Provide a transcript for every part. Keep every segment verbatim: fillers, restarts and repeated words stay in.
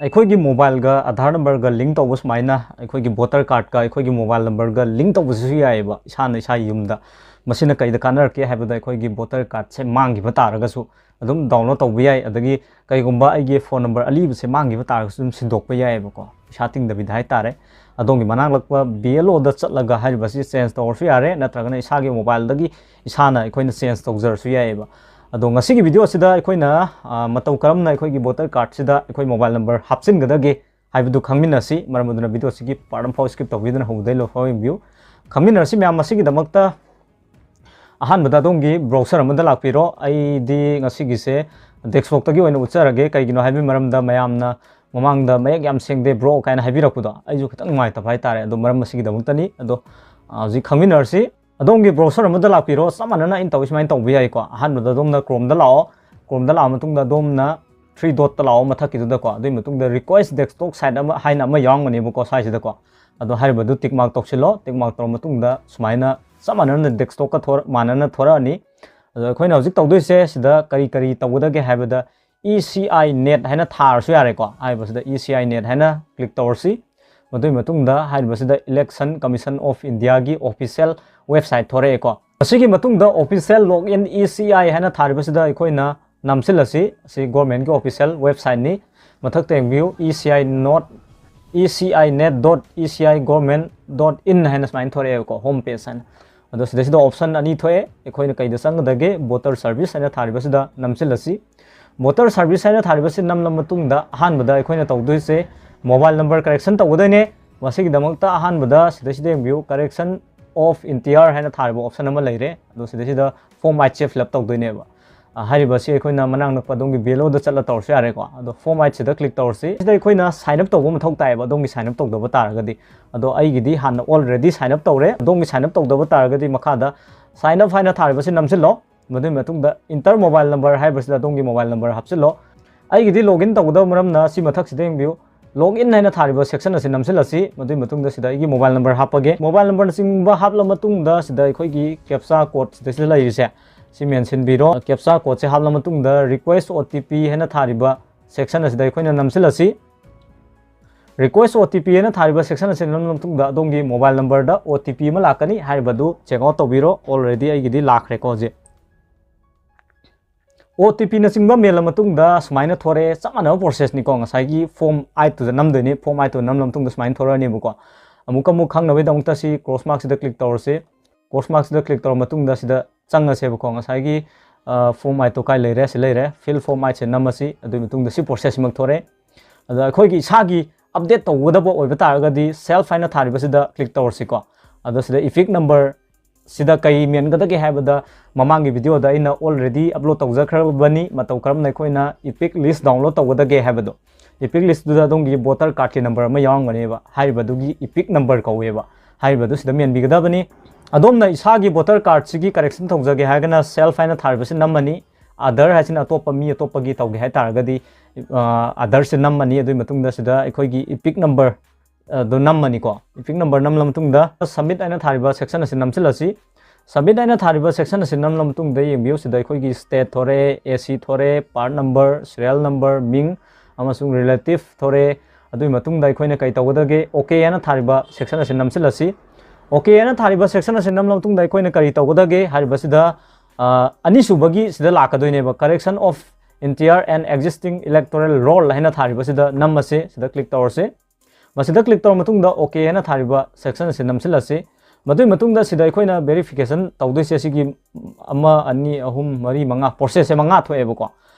ꯑꯩꯈꯣꯏꯒꯤ ꯃꯣꯕꯥꯏꯜꯒ ꯑꯙꯥꯔ ꯅꯝꯕꯔꯒ ꯂꯤꯡ ꯇꯧꯕ ꯁꯨꯃꯥꯏꯅ ꯑꯩꯈꯣꯏꯒꯤ ꯚꯣꯇꯔ ꯀꯥꯔꯠꯀ ꯑꯩꯈꯣꯏꯒꯤ ꯃꯣꯕꯥꯏꯜ ꯅꯝꯕꯔꯒ ꯂꯤꯡ ꯇꯧꯕꯁꯤꯁꯨ ꯌꯥꯏꯑꯕ, ꯏꯁꯥꯅ ꯏꯁꯥꯒꯤ ꯌꯨꯝꯗ꯫ ꯃꯁꯤꯅ ꯀꯩꯗ ꯀꯥꯟꯅꯔꯛꯀꯦ ꯍꯥꯏꯕꯗ, ꯑꯩꯈꯣꯏꯒꯤ ꯚꯣꯇꯔ ꯀꯥꯔꯠꯁꯦ ꯃꯥꯡꯈꯤꯕ ꯇꯥꯔꯒꯁꯨ ꯑꯗꯨꯝ ꯗꯥꯎꯟꯂꯣꯗ ꯇꯧꯕ ꯌꯥꯏ, ꯑꯗꯒꯤ ꯀꯩꯒꯨꯝꯕ ꯑꯩꯒꯤ ꯐꯣꯟ ꯅꯝꯕꯔ ꯑꯂꯤꯕꯁꯦ ꯃꯥꯡꯈꯤꯕ ꯇꯥꯔꯒꯁꯨ ꯑꯗꯨꯝ ꯁꯤꯟꯗꯣꯛꯄ ꯌꯥꯏꯑꯕꯀꯣ, ꯄꯩꯁꯥ ꯇꯤꯡꯗꯕꯤꯗ ꯍꯥꯏꯇꯥꯔꯦ꯫ ꯑꯗꯣꯝꯒꯤ ꯃꯅꯥꯛ ꯅꯛꯄ B L Oꯗ ꯆꯠꯂꯒ ꯍꯥꯏꯔꯤꯕꯁꯤ ꯆꯦꯟꯖ ꯇꯧꯔꯁꯨ ꯌꯥꯔꯦ, ꯅꯠꯇ꯭ꯔꯒꯅ ꯏꯁꯥꯒꯤ ꯃꯣꯕꯥꯏꯜꯗꯒꯤ ꯏꯁꯥꯅ ꯑꯩꯈꯣꯏꯅ ꯆꯦꯟꯖ ꯇꯧꯖꯔꯁꯨ ꯌꯥꯏꯑꯕ꯫ ꯑꯗꯣ ꯉꯁꯤꯒꯤ ꯚꯤꯗꯤꯑꯣ ꯑꯁꯤꯗ ꯑꯩꯈꯣꯏꯅ, ꯑ, ꯃꯇꯧ ꯀꯔꯝꯅ ꯑꯩꯈꯣꯏꯒꯤ ꯚꯣꯇꯔ ꯀꯥꯔꯠꯁꯤꯗ ꯑꯩꯈꯣꯏ ꯃꯣꯕꯥꯏꯜ ꯅꯝꯕꯔ ꯍꯥꯞꯆꯤꯟꯒꯗꯒꯦ ꯍꯥꯏꯕꯗꯨ ꯈꯪꯃꯤꯟꯅꯁꯤ꯫ ꯃꯔꯝ ꯑꯗꯨꯅ ꯚꯤꯗꯤꯑꯣꯁꯤꯒꯤ ꯄꯥꯔꯠ ꯑꯃꯐꯥꯎ ꯁ꯭ꯀꯤꯞ ꯇꯧꯕꯤꯗꯅ ꯍꯧꯕꯗꯩ ꯂꯣꯏꯐꯥꯎ ꯌꯦꯡꯕꯤꯌꯨ꯫ ꯈꯪꯃꯤꯟꯅꯔꯁꯤ ꯃꯌꯥꯝ꯫ ꯃꯁꯤꯒꯤꯗꯃꯛꯇ ꯑꯍꯥꯟꯕꯗ ꯑꯗꯣꯝꯒꯤ ꯕ꯭ꯔꯥꯎꯁꯔ ꯑꯃꯗ ꯂꯥꯛꯄꯤꯔꯣ꯫ ꯑꯩꯗꯤ ꯉꯁꯤꯒꯤꯁꯦ ꯗꯦꯁꯛꯇꯣꯞꯇꯒꯤ ꯑꯣꯏꯅ ꯎꯠꯆꯔꯒꯦ꯫ ꯀꯩꯒꯤꯅꯣ ꯍꯥꯏꯕꯒꯤ ꯃꯔꯝꯗ, ꯃꯌꯥꯝꯅ ꯃꯃꯥꯡꯗ "ꯃꯌꯦꯛ ꯌꯥꯝ ꯁꯦꯡꯗꯦ ꯕ꯭ꯔꯣ" ꯀꯥꯏꯅ ꯍꯥꯏꯕꯤꯔꯛꯄꯗꯣ, ꯑꯩꯁꯨ ꯈꯤꯇꯪ ꯅꯨꯡꯉꯥꯏꯇꯕ ꯍꯥꯏꯇꯥꯔꯦ꯫ ꯑꯗꯣ ꯃꯔꯝ ꯑꯁꯤꯒꯤꯗꯃꯛꯇꯅꯤ꯫ ꯑꯗꯣ, ꯑ, ꯍꯧꯖꯤꯛ ꯈꯪꯃꯤꯟꯅꯔꯁꯤ꯫ ꯑꯗꯣꯝꯒꯤ ꯕ꯭ꯔꯥꯎꯁꯔ ꯑꯃꯗ ꯂꯥꯛꯄꯤꯔꯣ꯫ ꯆꯞ ꯃꯥꯟꯅꯅ ꯑꯩꯅ ꯇꯧꯏ ꯁꯨꯃꯥꯏꯅ ꯇꯧꯕ ꯌꯥꯏꯀꯣ꯫ ꯑꯍꯥꯟꯕꯗ ꯑꯗꯣꯝꯅ ꯀ꯭ꯔꯣꯝꯗ ꯂꯥꯛꯑꯣ꯫ ꯀ꯭ꯔꯣꯝꯗ ꯂꯥꯛꯑ ꯃꯇꯨꯡꯗ ꯑꯗꯣꯝꯅ ꯊ꯭ꯔꯤ ꯗꯣꯠꯇ ꯂꯥꯛꯑꯣ, ꯃꯊꯛꯀꯤꯗꯨꯗꯀꯣ꯫ ꯑꯗꯨꯒꯤ ꯃꯇꯨꯡꯗ "Request Desktop Site" ꯑꯃ ꯍꯥꯏꯅ ꯑꯃ ꯌꯥꯎꯔꯝꯒꯅꯦꯕꯀꯣ ꯁ꯭ꯋꯥꯏꯁꯤꯗꯀꯣ꯫ ꯑꯗꯣ ꯍꯥꯏꯔꯤꯕꯗꯨ ꯇꯤꯛ ꯃꯥꯔꯛ ꯇꯧꯁꯤꯜꯂꯣ꯫ ꯇꯤꯛ ꯃꯥꯔꯛ ꯇꯧꯔ ꯃꯇꯨꯡꯗ ꯁꯨꯃꯥꯏꯅ ꯆꯞ ꯃꯥꯟꯅꯅ ꯗꯦꯁꯛꯇꯣꯞꯀ ꯊꯣꯔ-, ꯃꯥꯟꯅꯅ ꯊꯣꯔꯛꯑꯅꯤ꯫ ꯑꯗꯣ ꯑꯩꯈꯣꯏꯅ ꯍꯧꯖꯤꯛ ꯇꯧꯗꯣꯏꯁꯦ ꯁꯤꯗ ꯀꯔꯤ ꯀꯔꯤ ꯇꯧꯒꯗꯒꯦ ꯍꯥꯏꯕꯗ, "E C I net" ꯍꯥꯏꯅ ꯊꯥꯔꯁꯨ ꯌꯥꯔꯦꯀꯣ꯫ ꯍꯥꯏꯔꯤꯕꯁꯤꯗ "E C I net" ꯍꯥꯏꯅ ꯀ꯭ꯂꯤꯛ ꯇꯧꯔꯁꯤ꯫ ꯃꯗꯨꯒꯤ ꯃꯇꯨꯡꯗ ꯍꯥꯏꯔꯤꯕꯁꯤꯗ "Election Commission of Indiaꯒꯤ official website ꯊꯣꯔꯛꯑꯦꯀꯣ꯫ ꯃꯁꯤꯒꯤ ꯃꯇꯨꯡꯗ "Official Login E C I" ꯍꯥꯏꯅ ꯊꯥꯔꯤꯕꯁꯤꯗ ꯑꯩꯈꯣꯏꯅ ꯅꯝꯁꯤꯜꯂꯁꯤ꯫ ꯑꯁꯤ ꯒꯣꯔꯃꯦꯟꯒꯤ official websiteꯅꯤ꯫ ꯃꯊꯛꯇ ꯌꯦꯡꯕꯤꯌꯨ, "E C I not, E C I net dot E C I government dot in" ꯍꯥꯏꯅ ꯁꯨꯃꯥꯏꯅ ꯊꯣꯔꯛꯑꯦꯕꯀꯣ, ꯍꯣꯝ ꯄꯦꯖ ꯍꯥꯏꯅ꯫ ꯑꯗꯣ ꯁꯤꯗꯩꯁꯤꯗ ꯑꯣꯞꯁꯟ ꯑꯅꯤ ꯊꯣꯛꯑꯦ꯫ ꯑꯩꯈꯣꯏꯅ ꯀꯩꯗ ꯆꯪꯒꯗꯒꯦ? ꯚꯣꯇꯔ ꯁꯔꯚꯤꯁ ꯍꯥꯏꯅ ꯊꯥꯔꯤꯕꯁꯤꯗ ꯅꯝꯁꯤꯜꯂꯁꯤ꯫ ꯚꯣꯇꯔ ꯁꯔꯚꯤꯁ ꯍꯥꯏꯅ ꯊꯥꯔꯤꯕꯁꯤ ꯅꯝꯂ ꯃꯇꯨꯡꯗ ꯑꯍꯥꯟꯕꯗ ꯑꯩꯈꯣꯏꯅ ꯇꯧꯗꯣꯏꯁꯦ ꯃꯣꯕꯥꯏꯜ ꯅꯝꯕꯔ ꯀꯔꯦꯛꯁꯟ ꯇꯧꯒꯗꯣꯏꯅꯦ꯫ ꯃꯁꯤꯒꯤꯗꯃꯛꯇ ꯑꯍꯥꯟꯕꯗ ꯁꯤꯗꯩꯁꯤꯗ ꯌꯦꯡꯕꯤꯌꯨ, "Correction of Interior" ꯍꯥꯏꯅ ꯊꯥꯔꯤꯕ ꯑꯣꯞꯁꯟ ꯑꯃ ꯂꯩꯔꯦ꯫ ꯑꯗꯣ ꯁꯤꯗꯩꯁꯤꯗ ꯐꯣꯔꯝ ꯑꯩꯠꯁꯦ ꯐꯤꯜ ꯑꯞ ꯇꯧꯗꯣꯏꯅꯦꯕ꯫ ꯑ, ꯍꯥꯏꯔꯤꯕꯁꯤ ꯑꯩꯈꯣꯏꯅ ꯃꯅꯥꯛ ꯅꯛꯄ ꯑꯗꯣꯝꯒꯤ B L Oꯗ ꯆꯠꯂ ꯇꯧꯔꯁꯨ ꯌꯥꯔꯦꯀꯣ꯫ ꯑꯗꯣ ꯐꯣꯔꯝ ꯑꯩꯠꯁꯤꯗ ꯀ꯭ꯂꯤꯛ ꯇꯧꯔꯁꯤ꯫ ꯁꯤꯗ ꯑꯩꯈꯣꯏꯅ ꯁꯥꯏꯟ ꯑꯞ ꯇꯧꯕ ꯃꯊꯧ ꯇꯥꯏꯌꯦꯕ, ꯑꯗꯣꯝꯒꯤ ꯁꯥꯏꯟ ꯑꯞ ꯇꯧꯗꯕ ꯇꯥꯔꯒꯗꯤ꯫ ꯑꯗꯣ ꯑꯩꯒꯤꯗꯤ ꯍꯥꯟꯅ already ꯁꯥꯏꯟ ꯑꯞ ꯇꯧꯔꯦ꯫ ꯑꯗꯣꯝꯒꯤ ꯁꯥꯏꯟ ꯑꯞ ꯇꯧꯗꯕ ꯇꯥꯔꯒꯗꯤ ꯃꯈꯥꯗ "Sign up" ꯍꯥꯏꯅ ꯊꯥꯔꯤꯕꯁꯤ ꯅꯝꯁꯤꯜꯂꯣ꯫ ꯃꯗꯨꯒꯤ ꯃꯇꯨꯡꯗ "Enter mobile number" ꯍꯥꯏꯔꯤꯕꯁꯤꯗ ꯑꯗꯣꯝꯒꯤ ꯃꯣꯕꯥꯏꯜ ꯅꯝꯕꯔ ꯍꯥꯞꯆꯤꯜꯂꯣ꯫ ꯑꯩꯒꯤꯗꯤ ꯂꯣꯒꯏꯟ ꯇꯧꯒꯗꯕ ꯃꯔꯝꯅ ꯁꯤ ꯃꯊꯛꯁꯤꯗ ꯌꯦꯡꯕꯤꯌꯨ, ꯂꯣꯒꯏꯟ ꯍꯥꯏꯅ ꯊꯥꯔꯤꯕ ꯁꯦꯛꯁꯟ ꯑꯁꯤ ꯅꯝꯁꯤꯜꯂꯁꯤ꯫ ꯃꯗꯨꯒꯤ ꯃꯇꯨꯡꯗ ꯁꯤꯗ ꯑꯩꯒꯤ ꯃꯣꯕꯥꯏꯜ ꯅꯝꯕꯔ ꯍꯥꯞꯄꯒꯦ꯫ ꯃꯣꯕꯥꯏꯜ ꯅꯝꯕꯔꯅꯆꯤꯡꯕ ꯍꯥꯞꯂ ꯃꯇꯨꯡꯗ ꯁꯤꯗ ꯑꯩꯈꯣꯏꯒꯤ ꯀꯦꯞꯆꯥ ꯀꯣꯗ ꯁꯤꯗꯩꯁꯤꯗ ꯂꯩꯔꯤꯁꯦ, ꯁꯤ ꯃꯦꯟꯁꯤꯟꯕꯤꯔꯣ꯫ ꯀꯦꯞꯆꯥ ꯀꯣꯗꯁꯦ ꯍꯥꯞꯂ ꯃꯇꯨꯡꯗ "Request O T P" ꯍꯥꯏꯅ ꯊꯥꯔꯤꯕ ꯁꯦꯛꯁꯟ ꯑꯁꯤꯗ ꯑꯩꯈꯣꯏꯅ ꯅꯝꯁꯤꯜꯂꯁꯤ꯫ Request O T P ꯍꯥꯏꯅ ꯊꯥꯔꯤꯕ section ꯑꯁꯤ ꯅꯝꯂꯕ ꯃꯇꯨꯡꯗ ꯑꯗꯣꯝꯒꯤ mobile number ꯗ O T P ꯑꯃ ꯂꯥꯛꯀꯅꯤ꯫ ꯍꯥꯏꯔꯤꯕꯗꯨ check out ꯇꯧꯕꯤꯔꯣ꯫ Already ꯑꯩꯒꯤꯗꯤ ꯂꯥꯛꯈ꯭ꯔꯦꯀꯣ ꯍꯧꯖꯤꯛ꯫ O T P ꯅꯆꯤꯡꯕ ꯃꯦꯜꯂ ꯃꯇꯨꯡꯗ ꯁꯨꯃꯥꯏꯅ ꯊꯣꯔꯛꯑꯦ꯫ ꯆꯞ ꯃꯥꯟꯅꯕ process ꯅꯤꯀꯣ꯫ ꯉꯁꯥꯏꯒꯤ form eight ꯇꯨꯗ ꯅꯝꯗꯣꯏꯅꯤ꯫ Form eight ꯇꯨ ꯅꯝꯂ ꯃꯇꯨꯡꯗ ꯁꯨꯃꯥꯏꯅ ꯊꯣꯔꯛꯑꯅꯦꯕꯀꯣ꯫ ꯑꯃꯨꯛ ꯑꯃꯨꯛ ꯈꯪꯅꯕꯒꯤꯗꯃꯛꯇ ꯁꯤ cross mark ꯁꯤꯗ click ꯇꯧꯔꯁꯤ꯫ Cross mark ꯁꯤꯗ click ꯇꯧꯔ ꯃꯇꯨꯡꯗ ꯁꯤꯗ ꯆꯪꯉꯁꯦꯕꯀꯣ꯫ ꯉꯁꯥꯏꯒꯤ, ꯑ, form eight ꯇꯣ ꯀꯥꯏ ꯂꯩꯔꯦ? ꯁꯤ ꯂꯩꯔꯦ꯫ Fill form eight ꯁꯦ ꯅꯝꯃꯁꯤ꯫ ꯑꯗꯨꯒꯤ ꯃꯇꯨꯡꯗ ꯁꯤ process ꯁꯤꯃꯛ ꯊꯣꯔꯛꯑꯦ꯫ ꯑꯗ ꯑꯩꯈꯣꯏꯒꯤ ꯏꯁꯥꯒꯤ update ꯇꯧꯒꯗꯕ ꯑꯣꯏꯕ ꯇꯥꯔꯒꯗꯤ self ꯍꯥꯏꯅ ꯊꯥꯔꯤꯕꯁꯤꯗ click ꯇꯧꯔꯁꯤꯀꯣ꯫ ꯑꯗꯣ ꯁꯤꯗ EPC number ꯁꯤꯗ ꯀꯩ ꯃꯦꯟꯒꯗꯒꯦ ꯍꯥꯏꯕꯗ ꯃꯃꯥꯡꯒꯤ video ꯗ ꯑꯩꯅ already upload ꯇꯧꯖꯈ꯭ꯔꯕꯅꯤ, ꯃꯇꯧ ꯀꯔꯝꯅ ꯑꯩꯈꯣꯏꯅ EPC list download ꯇꯧꯒꯗꯒꯦ ꯍꯥꯏꯕꯗꯣ꯫ EPC list ꯇꯨꯗ ꯑꯗꯣꯝꯒꯤ voter card ꯀꯤ number ꯑꯃ ꯌꯥꯎꯔꯝꯒꯅꯦꯕ, ꯍꯥꯏꯔꯤꯕꯗꯨꯒꯤ EPC number ꯀꯧꯋꯦꯕ, ꯍꯥꯏꯔꯤꯕꯗꯨ ꯁꯤꯗ ꯃꯦꯟꯕꯤꯒꯗꯕꯅꯤ꯫ ꯑꯗꯣꯝꯅ ꯏꯁꯥꯒꯤ voter card ꯁꯤꯒꯤ correction ꯇꯧꯖꯒꯦ ꯍꯥꯏꯔꯒꯅ self ꯍꯥꯏꯅ ꯊꯥꯔꯤꯕꯁꯤ ꯅꯝꯃꯅꯤ꯫ Other ꯍꯥꯏꯁꯤꯅ ꯑꯇꯣꯞꯄ ꯃꯤ ꯑꯇꯣꯞꯄꯒꯤ ꯇꯧꯒꯦ ꯍꯥꯏ ꯇꯥꯔꯒꯗꯤ, ꯑ, other ꯁꯤ ꯅꯝꯃꯅꯤ꯫ ꯑꯗꯨꯒꯤ ꯃꯇꯨꯡꯗ ꯁꯤꯗ ꯑꯩꯈꯣꯏꯒꯤ EPC number ꯑꯗꯨ ꯅꯝꯃꯅꯤꯀꯣ꯫ EPC number ꯅꯝꯂ ꯃꯇꯨꯡꯗ submit ꯍꯥꯏꯅ ꯊꯥꯔꯤꯕ section ꯑꯁꯤ ꯅꯝꯁꯤꯜꯂꯁꯤ꯫ Submit ꯍꯥꯏꯅ ꯊꯥꯔꯤꯕ section ꯑꯁꯤ ꯅꯝꯂ ꯃꯇꯨꯡꯗ ꯌꯦꯡꯕꯤꯌꯨ, ꯁꯤꯗ ꯑꯩꯈꯣꯏꯒꯤ state ꯊꯣꯔꯛꯑꯦ, A C ꯊꯣꯔꯛꯑꯦ, part number, serial number, ꯃꯤꯡ ꯑꯃꯁꯨꯡ relative ꯊꯣꯔꯛꯑꯦ꯫ ꯑꯗꯨꯒꯤ ꯃꯇꯨꯡꯗ ꯑꯩꯈꯣꯏꯅ ꯀꯔꯤ ꯇꯧꯒꯗꯒꯦ? OK ꯍꯥꯏꯅ ꯊꯥꯔꯤꯕ section ꯑꯁꯤ ꯅꯝꯁꯤꯜꯂꯁꯤ꯫ OK ꯍꯥꯏꯅ ꯊꯥꯔꯤꯕ section ꯑꯁꯤ ꯅꯝꯂ ꯃꯇꯨꯡꯗ ꯑꯩꯈꯣꯏꯅ ꯀꯔꯤ ꯇꯧꯒꯗꯒꯦ ꯍꯥꯏꯔꯤꯕꯁꯤꯗ, ꯑ, ꯑꯅꯤꯁꯨꯕꯒꯤ ꯁꯤꯗ ꯂꯥꯛꯀꯗꯣꯏꯅꯦꯕ, correction of entire and existing electoral roll ꯍꯥꯏꯅ ꯊꯥꯔꯤꯕꯁꯤꯗ ꯅꯝꯃꯁꯤ꯫ ꯁꯤꯗ click ꯇꯧꯔꯁꯤ꯫ ꯃꯁꯤꯗ click ꯇꯧꯔ ꯃꯇꯨꯡꯗ OK ꯍꯥꯏꯅ ꯊꯥꯔꯤꯕ section ꯑꯁꯤ ꯅꯝꯁꯤꯜꯂꯁꯤ꯫ ꯃꯗꯨꯒꯤ ꯃꯇꯨꯡꯗ ꯁꯤꯗ ꯑꯩꯈꯣꯏꯅ verification ꯇꯧꯗꯣꯏꯁꯦ ꯁꯤꯒꯤ ꯑꯃ, ꯑꯅꯤ, ꯑꯍꯨꯝ, ꯃꯔꯤ, ꯃꯉꯥ, process ꯁꯦ ꯃꯉꯥ ꯊꯣꯛꯑꯦꯕꯀꯣ꯫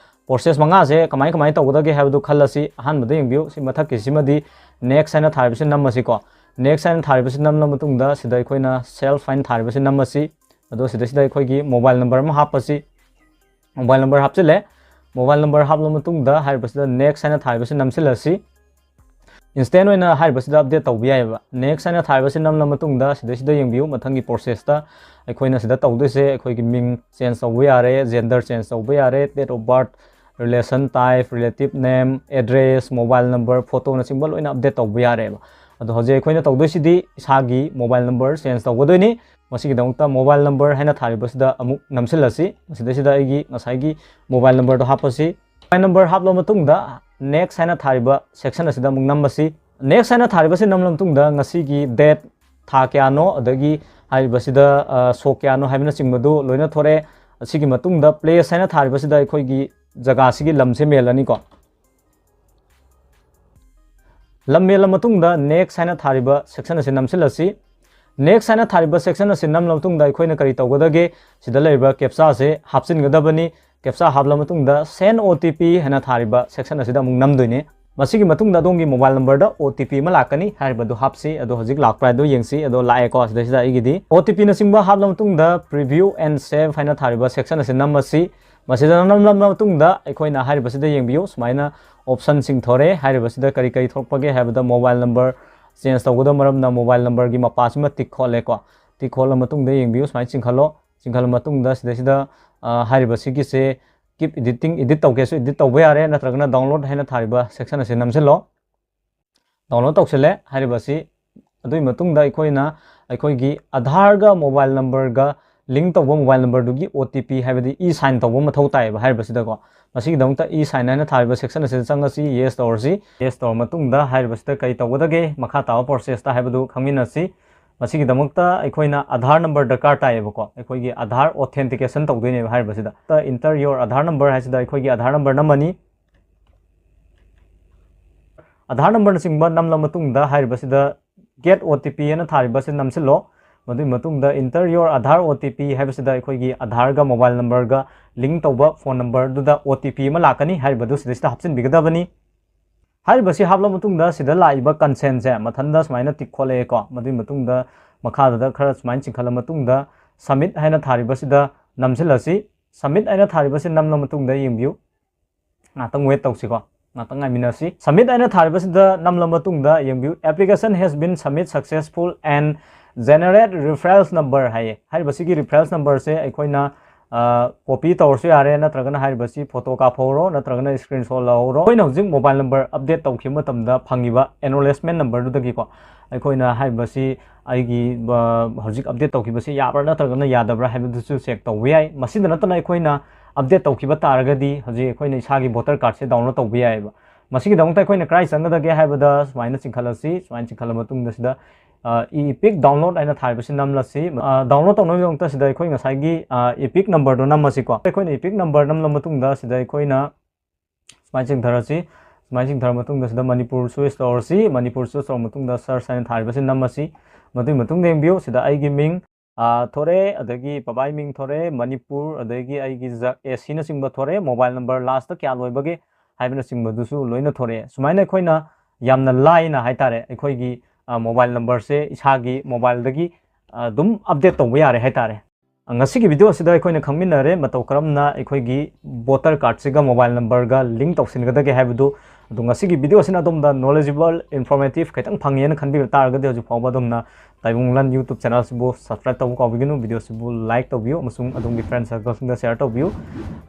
Process ꯃꯉꯥꯁꯦ ꯀꯃꯥꯏ ꯀꯃꯥꯏꯅ ꯇꯧꯒꯗꯒꯦ ꯍꯥꯏꯕꯗꯨ ꯈꯜꯂꯁꯤ꯫ ꯑꯍꯥꯟꯕꯗ ꯌꯦꯡꯕꯤꯌꯨ, ꯁꯤ ꯃꯊꯛꯀꯤꯁꯤꯃꯗꯤ next ꯍꯥꯏꯅ ꯊꯥꯔꯤꯕꯁꯤ ꯅꯝꯃꯁꯤꯀꯣ꯫ Next ꯍꯥꯏꯅ ꯊꯥꯔꯤꯕꯁꯤ ꯅꯝꯂ ꯃꯇꯨꯡꯗ ꯁꯤꯗ ꯑꯩꯈꯣꯏꯅ self ꯍꯥꯏꯅ ꯊꯥꯔꯤꯕꯁꯤ ꯅꯝꯃꯁꯤ꯫ ꯑꯗꯣ ꯁꯤꯗꯩꯁꯤꯗ ꯑꯩꯈꯣꯏꯒꯤ mobile number ꯑꯃ ꯍꯥꯞꯄꯁꯤ꯫ Mobile number ꯍꯥꯞꯆꯤꯜꯂꯦ꯫ Mobile number ꯍꯥꯞꯂ ꯃꯇꯨꯡꯗ ꯍꯥꯏꯔꯤꯕꯁꯤꯗ next ꯍꯥꯏꯅ ꯊꯥꯔꯤꯕꯁꯤ ꯅꯝꯁꯤꯜꯂꯁꯤ꯫ Instant ꯑꯣꯏꯅ ꯍꯥꯏꯔꯤꯕꯁꯤꯗ update ꯇꯧꯕ ꯌꯥꯏꯑꯕ꯫ Next ꯍꯥꯏꯅ ꯊꯥꯔꯤꯕꯁꯤ ꯅꯝꯂ ꯃꯇꯨꯡꯗ ꯁꯤꯗꯩꯁꯤꯗ ꯌꯦꯡꯕꯤꯌꯨ, ꯃꯊꯪꯒꯤ process ꯇ ꯑꯩꯈꯣꯏꯅ ꯁꯤꯗ ꯇꯧꯗꯣꯏꯁꯦ, ꯑꯩꯈꯣꯏꯒꯤ ꯃꯤꯡ change ꯇꯧꯕ ꯌꯥꯔꯦ, gender change ꯇꯧꯕ ꯌꯥꯔꯦ, date of birth, relation type, relative name, address, mobile number, photo ꯅꯆꯤꯡꯕ ꯂꯣꯏꯅ update ꯇꯧꯕ ꯌꯥꯔꯦꯕ꯫ ꯑꯗꯣ ꯍꯧꯖꯤꯛ ꯑꯩꯈꯣꯏꯅ ꯇꯧꯗꯣꯏꯁꯤꯗꯤ ꯏꯁꯥꯒꯤ mobile number change ꯇꯧꯒꯗꯣꯏꯅꯤ꯫ ꯃꯁꯤꯒꯤꯗꯃꯛꯇ mobile number ꯍꯥꯏꯅ ꯊꯥꯔꯤꯕꯁꯤꯗ ꯑꯃꯨꯛ ꯅꯝꯁꯤꯜꯂꯁꯤ꯫ ꯃꯁꯤꯗꯩꯁꯤꯗ ꯑꯩꯒꯤ ꯉꯁꯥꯏꯒꯤ mobile number ꯗꯣ ꯍꯥꯞꯄꯁꯤ꯫ Mobile number ꯍꯥꯞꯂꯕ ꯃꯇꯨꯡꯗ next ꯍꯥꯏꯅ ꯊꯥꯔꯤꯕ section ꯑꯁꯤꯗ ꯑꯃꯨꯛ ꯅꯝꯃꯁꯤ꯫ Next ꯍꯥꯏꯅ ꯊꯥꯔꯤꯕꯁꯤ ꯅꯝꯂꯕ ꯃꯇꯨꯡꯗ ꯉꯁꯤꯒꯤ date, ꯊꯥ ꯀꯌꯥꯅꯣ, ꯑꯗꯒꯤ ꯍꯥꯏꯔꯤꯕꯁꯤꯗ ꯁꯣꯛ ꯀꯌꯥꯅꯣ ꯍꯥꯏꯕꯅꯆꯤꯡꯕꯗꯨ ꯂꯣꯏꯅ ꯊꯣꯔꯛꯑꯦ꯫ ꯑꯁꯤꯒꯤ ꯃꯇꯨꯡꯗ place ꯍꯥꯏꯅ ꯊꯥꯔꯤꯕꯁꯤꯗ ꯑꯩꯈꯣꯏꯒꯤ ꯖꯒꯥꯁꯤꯒꯤ ꯂꯝꯁꯦ ꯃꯦꯜꯂꯅꯤꯀꯣ꯫ ꯂꯝ ꯃꯦꯜꯂ ꯃꯇꯨꯡꯗ next ꯍꯥꯏꯅ ꯊꯥꯔꯤꯕ section ꯑꯁꯤ ꯅꯝꯁꯤꯜꯂꯁꯤ꯫ Next ꯍꯥꯏꯅ ꯊꯥꯔꯤꯕ section ꯑꯁꯤ ꯅꯝꯂ ꯃꯇꯨꯡꯗ ꯑꯩꯈꯣꯏꯅ ꯀꯔꯤ ꯇꯧꯒꯗꯒꯦ? ꯁꯤꯗ ꯂꯩꯔꯤꯕ captcha ꯑꯁꯤ ꯍꯥꯞꯆꯤꯟꯒꯗꯕꯅꯤ꯫ Captcha ꯍꯥꯞꯂ ꯃꯇꯨꯡꯗ send O T P ꯍꯥꯏꯅ ꯊꯥꯔꯤꯕ section ꯑꯁꯤꯗ ꯑꯃꯨꯛ ꯅꯝꯗꯣꯏꯅꯤ꯫ ꯃꯁꯤꯒꯤ ꯃꯇꯨꯡꯗ ꯑꯗꯣꯝꯒꯤ mobile number ꯗ O T P ꯑꯃ ꯂꯥꯛꯀꯅꯤ, ꯍꯥꯏꯔꯤꯕꯗꯨ ꯍꯥꯞꯁꯤ꯫ ꯑꯗꯣ ꯍꯧꯖꯤꯛ ꯂꯥꯛꯄ꯭ꯔꯥ ꯍꯥꯏꯗꯣ ꯌꯦꯡꯁꯤ꯫ ꯑꯗꯣ ꯂꯥꯛꯑꯦꯀꯣ, ꯁꯤꯗꯩꯁꯤꯗ ꯑꯩꯒꯤꯗꯤ O T P ꯅꯆꯤꯡꯕ ꯍꯥꯞꯂ ꯃꯇꯨꯡꯗ preview and save ꯍꯥꯏꯅ ꯊꯥꯔꯤꯕ section ꯑꯁꯤ ꯅꯝꯃꯁꯤ꯫ ꯃꯁꯤꯗ ꯅꯝꯂꯕ ꯃꯇꯨꯡꯗ ꯑꯩꯈꯣꯏꯅ ꯍꯥꯏꯔꯤꯕꯁꯤꯗ ꯌꯦꯡꯕꯤꯌꯨ, ꯁꯨꯃꯥꯏꯅ option ꯁꯤꯡ ꯊꯣꯔꯛꯑꯦ꯫ ꯍꯥꯏꯔꯤꯕꯁꯤꯗ ꯀꯔꯤ ꯀꯔꯤ ꯊꯣꯛꯄꯒꯦ ꯍꯥꯏꯕꯗ mobile number change ꯇꯧꯒꯗꯕ ꯃꯔꯝꯅ mobile number ꯒꯤ ꯃꯄꯥꯁꯤꯃ tick ꯈꯣꯠꯂꯦꯀꯣ꯫ Tick ꯈꯣꯠꯂ ꯃꯇꯨꯡꯗ ꯌꯦꯡꯕꯤꯌꯨ, ꯁꯨꯃꯥꯏꯅ ꯆꯤꯡꯈꯠꯂꯣ꯫ ꯆꯤꯡꯈꯠꯂ ꯃꯇꯨꯡꯗ ꯁꯤꯗꯩꯁꯤꯗ, ꯑ, ꯍꯥꯏꯔꯤꯕꯁꯤꯒꯤꯁꯦ keep editing, edit ꯇꯧꯒꯦꯁꯨ edit ꯇꯧꯕ ꯌꯥꯔꯦ, ꯅꯠꯇ꯭ꯔꯒꯅ download ꯍꯥꯏꯅ ꯊꯥꯔꯤꯕ section ꯑꯁꯤ ꯅꯝꯁꯤꯜꯂꯣ꯫ Download ꯇꯧꯁꯤꯜꯂꯦ ꯍꯥꯏꯔꯤꯕꯁꯤ꯫ ꯑꯗꯨꯒꯤ ꯃꯇꯨꯡꯗ ꯑꯩꯈꯣꯏꯅ ꯑꯩꯈꯣꯏꯒꯤ Aadhaar ꯒ mobile number ꯒ link ꯇꯧꯕ mobile number ꯗꯨꯒꯤ O T P, ꯍꯥꯏꯕꯗꯤ e-sign ꯇꯧꯕ ꯃꯊꯧ ꯇꯥꯏꯌꯦꯕ ꯍꯥꯏꯔꯤꯕꯁꯤꯗꯀꯣ꯫ ꯃꯁꯤꯒꯤꯗꯃꯛꯇ e-sign ꯍꯥꯏꯅ ꯊꯥꯔꯤꯕ section ꯑꯁꯤꯗ ꯆꯪꯉꯁꯤ, yes ꯇꯧꯔꯁꯤ꯫ Yes ꯇꯧꯔ ꯃꯇꯨꯡꯗ ꯍꯥꯏꯔꯤꯕꯁꯤꯗ ꯀꯔꯤ ꯇꯧꯒꯗꯒꯦ, ꯃꯈꯥ ꯇꯥꯕ process ꯇ ꯍꯥꯏꯕꯗꯨ ꯈꯪꯃꯤꯟꯅꯁꯤ꯫ ꯃꯁꯤꯒꯤꯗꯃꯛꯇ ꯑꯩꯈꯣꯏꯅ Aadhaar number ꯗꯔꯀꯥꯔ ꯇꯥꯏꯌꯦꯕꯀꯣ꯫ ꯑꯩꯈꯣꯏꯒꯤ Aadhaar authentication ꯇꯧꯗꯣꯏꯅꯦꯕ ꯍꯥꯏꯔꯤꯕꯁꯤꯗ꯫ Enter your Aadhaar number ꯍꯥꯏꯁꯤꯗ ꯑꯩꯈꯣꯏꯒꯤ Aadhaar number ꯅꯝꯃꯅꯤ꯫ Aadhaar number ꯅꯆꯤꯡꯕ ꯅꯝꯂ ꯃꯇꯨꯡꯗ ꯍꯥꯏꯔꯤꯕꯁꯤꯗ get O T P ꯍꯥꯏꯅ ꯊꯥꯔꯤꯕꯁꯤ ꯅꯝꯁꯤꯜꯂꯣ꯫ ꯃꯗꯨꯒꯤ ꯃꯇꯨꯡꯗ enter your Aadhaar O T P ꯍꯥꯏꯕꯁꯤꯗ ꯑꯩꯈꯣꯏꯒꯤ Aadhaar ꯒ mobile number ꯒ link ꯇꯧꯕ phone number ꯗꯨꯗ O T P ꯑꯃ ꯂꯥꯛꯀꯅꯤ, ꯍꯥꯏꯔꯤꯕꯗꯨ ꯁꯤꯗꯩꯁꯤꯗ ꯍꯥꯞꯆꯤꯟꯕꯤꯒꯗꯕꯅꯤ꯫ ꯍꯥꯏꯔꯤꯕꯁꯤ ꯍꯥꯞꯂ ꯃꯇꯨꯡꯗ ꯁꯤꯗ ꯂꯥꯛꯏꯕ consent ꯁꯦ ꯃꯊꯟꯗ ꯁꯨꯃꯥꯏꯅ tick ꯈꯣꯠꯂꯛꯑꯦꯀꯣ꯫ ꯃꯗꯨꯒꯤ ꯃꯇꯨꯡꯗ ꯃꯈꯥꯗ ꯈꯔ ꯁꯨꯃꯥꯏꯅ ꯆꯤꯡꯈꯠꯂ ꯃꯇꯨꯡꯗ submit ꯍꯥꯏꯅ ꯊꯥꯔꯤꯕꯁꯤꯗ ꯅꯝꯁꯤꯜꯂꯁꯤ꯫ Submit ꯍꯥꯏꯅ ꯊꯥꯔꯤꯕꯁꯤ ꯅꯝꯂ ꯃꯇꯨꯡꯗ ꯌꯦꯡꯕꯤꯌꯨ꯫ ꯉꯥꯛꯇꯪ wait ꯇꯧꯁꯤꯀꯣ, ꯉꯥꯛꯇꯪ ꯉꯥꯏꯃꯤꯟꯅꯁꯤ꯫ Submit ꯍꯥꯏꯅ ꯊꯥꯔꯤꯕꯁꯤꯗ ꯅꯝꯂ ꯃꯇꯨꯡꯗ ꯌꯦꯡꯕꯤꯌꯨ, application has been submit successful and generate reference number ꯍꯥꯏꯌꯦ꯫ ꯍꯥꯏꯔꯤꯕꯁꯤꯒꯤ reference number ꯁꯦ ꯑꯩꯈꯣꯏꯅ, ꯑ, copy ꯇꯧꯔꯁꯨ ꯌꯥꯔꯦ, ꯅꯠꯇ꯭ꯔꯒꯅ ꯍꯥꯏꯔꯤꯕꯁꯤ photo ꯀꯥꯞꯍꯧꯔꯣ, ꯅꯠꯇ꯭ꯔꯒꯅ screenshot ꯂꯧꯍꯧꯔꯣ꯫ ꯑꯩꯈꯣꯏꯅ ꯍꯧꯖꯤꯛ mobile number update ꯇꯧꯈꯤꯕ ꯃꯇꯝꯗ ꯐꯪꯉꯤꯕ acknowledgement number ꯗꯨꯗꯒꯤꯀꯣ, ꯑꯩꯈꯣꯏꯅ ꯍꯥꯏꯔꯤꯕꯁꯤ ꯑꯩꯒꯤ, ꯑ, ꯍꯧꯖꯤꯛ update ꯇꯧꯈꯤꯕꯁꯤ ꯌꯥꯕ꯭ꯔꯥ ꯅꯠꯇ꯭ꯔꯒꯅ ꯌꯥꯗꯕ꯭ꯔꯥ ꯍꯥꯏꯕꯗꯨꯁꯨ check ꯇꯧꯕ ꯌꯥꯏ꯫ ꯃꯁꯤꯗ ꯅꯠꯇꯅ ꯑꯩꯈꯣꯏꯅ update ꯇꯧꯈꯤꯕ ꯇꯥꯔꯒꯗꯤ ꯍꯧꯖꯤꯛ ꯑꯩꯈꯣꯏꯅ ꯏꯁꯥꯒꯤ voter card ꯁꯦ download ꯇꯧꯕ ꯌꯥꯏꯑꯕ꯫ ꯃꯁꯤꯒꯤꯗꯃꯛꯇ ꯑꯩꯈꯣꯏꯅ ꯀꯗꯥꯏ ꯆꯪꯒꯗꯒꯦ ꯍꯥꯏꯕꯗ, ꯁꯨꯃꯥꯏꯅ ꯆꯤꯡꯈꯠꯂꯁꯤ꯫ ꯁꯨꯃꯥꯏꯅ ꯆꯤꯡꯈꯠꯂ ꯃꯇꯨꯡꯗ ꯁꯤꯗ, ꯑ, ꯏ ꯏꯄꯤꯛ ꯗꯥꯎꯟꯂꯣꯗ ꯍꯥꯏꯅ ꯊꯥꯔꯤꯕꯁꯤ ꯅꯝꯂꯁꯤ꯫ ꯑ, ꯗꯥꯎꯟꯂꯣꯗ ꯇꯧꯅꯕꯒꯤꯗꯃꯛꯇ ꯁꯤꯗ ꯑꯩꯈꯣꯏ ꯉꯁꯥꯏꯒꯤ, ꯑ, ꯏꯄꯤꯛ ꯅꯝꯕꯔꯗꯣ ꯅꯝꯃꯁꯤꯀꯣ꯫ ꯑꯩꯈꯣꯏꯅ ꯏꯄꯤꯛ ꯅꯝꯕꯔ ꯅꯝꯂ ꯃꯇꯨꯡꯗ ꯁꯤꯗ ꯑꯩꯈꯣꯏꯅ ꯁꯨꯃꯥꯏꯅ ꯆꯤꯡꯊꯔꯁꯤ꯫ ꯁꯨꯃꯥꯏꯅ ꯆꯤꯡꯊꯔ ꯃꯇꯨꯡꯗ ꯁꯤꯗ ꯃꯅꯤꯄꯨꯔ ꯆꯨꯁ ꯇꯧꯔꯁꯤ꯫ ꯃꯅꯤꯄꯨꯔ ꯆꯨꯁ ꯇꯧꯔ ꯃꯇꯨꯡꯗ ꯁꯔꯆ ꯍꯥꯏꯅ ꯊꯥꯔꯤꯕꯁꯤ ꯅꯝꯃꯁꯤ꯫ ꯃꯗꯨꯒꯤ ꯃꯇꯨꯡꯗ ꯌꯦꯡꯕꯤꯌꯨ, ꯁꯤꯗ ꯑꯩꯒꯤ ꯃꯤꯡ, ꯑ, ꯊꯣꯔꯛꯑꯦ, ꯑꯗꯒꯤ ꯕꯕꯥꯒꯤ ꯃꯤꯡ ꯊꯣꯔꯛꯑꯦ, ꯃꯅꯤꯄꯨꯔ, ꯑꯗꯒꯤ ꯑꯩꯒꯤ ꯖ-, ꯑꯦꯁ ꯁꯤꯅꯆꯤꯡꯕ ꯊꯣꯔꯛꯑꯦ, ꯃꯣꯕꯥꯏꯜ ꯅꯝꯕꯔ ꯂꯥꯁꯇ ꯀꯌꯥ ꯂꯣꯏꯕꯒꯦ ꯍꯥꯏꯕꯅꯆꯤꯡꯕꯗꯨꯁꯨ ꯂꯣꯏꯅ ꯊꯣꯔꯛꯑꯦ꯫ ꯁꯨꯃꯥꯏꯅ ꯑꯩꯈꯣꯏꯅ ꯌꯥꯝꯅ ꯂꯥꯏꯅ ꯍꯥꯏꯇꯥꯔꯦ, ꯑꯩꯈꯣꯏꯒꯤ, ꯑ, ꯃꯣꯕꯥꯏꯜ ꯅꯝꯕꯔꯁꯦ ꯏꯁꯥꯒꯤ ꯃꯣꯕꯥꯏꯜꯗꯒꯤ, ꯑ, ꯑꯗꯨꯝ ꯑꯞꯗꯦꯠ ꯇꯧꯕ ꯌꯥꯔꯦ ꯍꯥꯏꯇꯥꯔꯦ꯫ ꯉꯁꯤꯒꯤ ꯚꯤꯗꯤꯑꯣ ꯑꯁꯤꯗ ꯑꯩꯈꯣꯏꯅ ꯈꯪꯃꯤꯟꯅꯔꯦ ꯃꯇꯧ ꯀꯔꯝꯅ ꯑꯩꯈꯣꯏꯒꯤ ꯚꯣꯇꯔ ꯀꯥꯔꯗꯁꯤꯒ ꯃꯣꯕꯥꯏꯜ ꯅꯝꯕꯔꯒ ꯂꯤꯡ ꯇꯧꯁꯤꯟꯒꯗꯒꯦ ꯍꯥꯏꯕꯗꯨ꯫ ꯑꯗꯣ ꯉꯁꯤꯒꯤ ꯚꯤꯗꯤꯑꯣ ꯑꯁꯤꯅ ꯑꯗꯣꯝꯗ ꯅꯣꯂꯦꯖꯦꯕꯜ, ꯏꯟꯐꯣꯔꯃꯦꯇꯤꯞ ꯈꯤꯇꯪ ꯐꯪꯉꯦꯅ ꯈꯟꯕꯤꯕ ꯇꯥꯔꯒꯗꯤ ꯍꯧꯖꯤꯛ ꯐꯥꯎꯕ ꯑꯗꯣꯝꯅ ꯇꯥꯏꯕꯪ ꯂꯟ YouTube ꯆꯦꯅꯦꯜꯁꯤꯕꯨ ꯁꯕꯁꯀ꯭ꯔꯥꯏꯕ ꯇꯧꯕ ꯀꯥꯎꯕꯤꯒꯅꯨ, ꯚꯤꯗꯤꯑꯣꯁꯤꯕꯨ ꯂꯥꯏꯛ ꯇꯧꯕꯤꯌꯨ ꯑꯃꯁꯨꯡ ꯑꯗꯣꯝꯒꯤ ꯐ꯭ꯔꯦꯟ ꯁꯔꯀꯜꯁꯤꯡꯗ ꯁꯦꯌꯔ ꯇꯧꯕꯤꯌꯨ꯫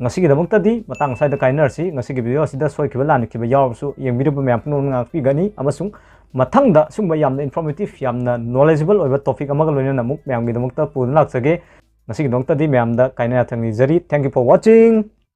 ꯉꯁꯤꯒꯤꯗꯃꯛꯇꯗꯤ ꯃꯇꯥꯡ ꯑꯁ꯭ꯋꯥꯏꯗ ꯀꯥꯏꯅꯔꯁꯤ꯫ ꯉꯁꯤꯒꯤ ꯚꯤꯗꯤꯑꯣ ꯑꯁꯤꯗ ꯁꯣꯏꯈꯤꯕ ꯂꯥꯟꯈꯤꯕ ꯌꯥꯎꯔꯕꯁꯨ ꯌꯦꯡꯕꯤꯔꯤꯕ ꯃꯌꯥꯝ ꯄꯨꯝꯅꯃꯛꯅ ꯉꯥꯛꯄꯤꯒꯅꯤ ꯑꯃꯁꯨꯡ ꯃꯊꯪꯗ ꯁꯤꯒꯨꯝꯕ ꯌꯥꯝꯅ ꯏꯟꯐꯣꯔꯃꯦꯇꯤꯞ, ꯌꯥꯝꯅ ꯅꯣꯂꯦꯖꯦꯕꯜ ꯑꯣꯏꯕ ꯇꯣꯄꯤꯛ ꯑꯃꯒ ꯂꯣꯏꯅꯅ ꯑꯃꯨꯛ ꯃꯌꯥꯝꯒꯤꯗꯃꯛꯇ ꯄꯨꯗꯨꯅ ꯂꯥꯛꯆꯒꯦ꯫ ꯉꯁꯤꯒꯤꯗꯃꯛꯇꯗꯤ ꯃꯌꯥꯝꯗ ꯀꯥꯏꯅ ꯌꯥꯊꯪ ꯅꯤꯖꯔꯤ꯫ Thank you for watching.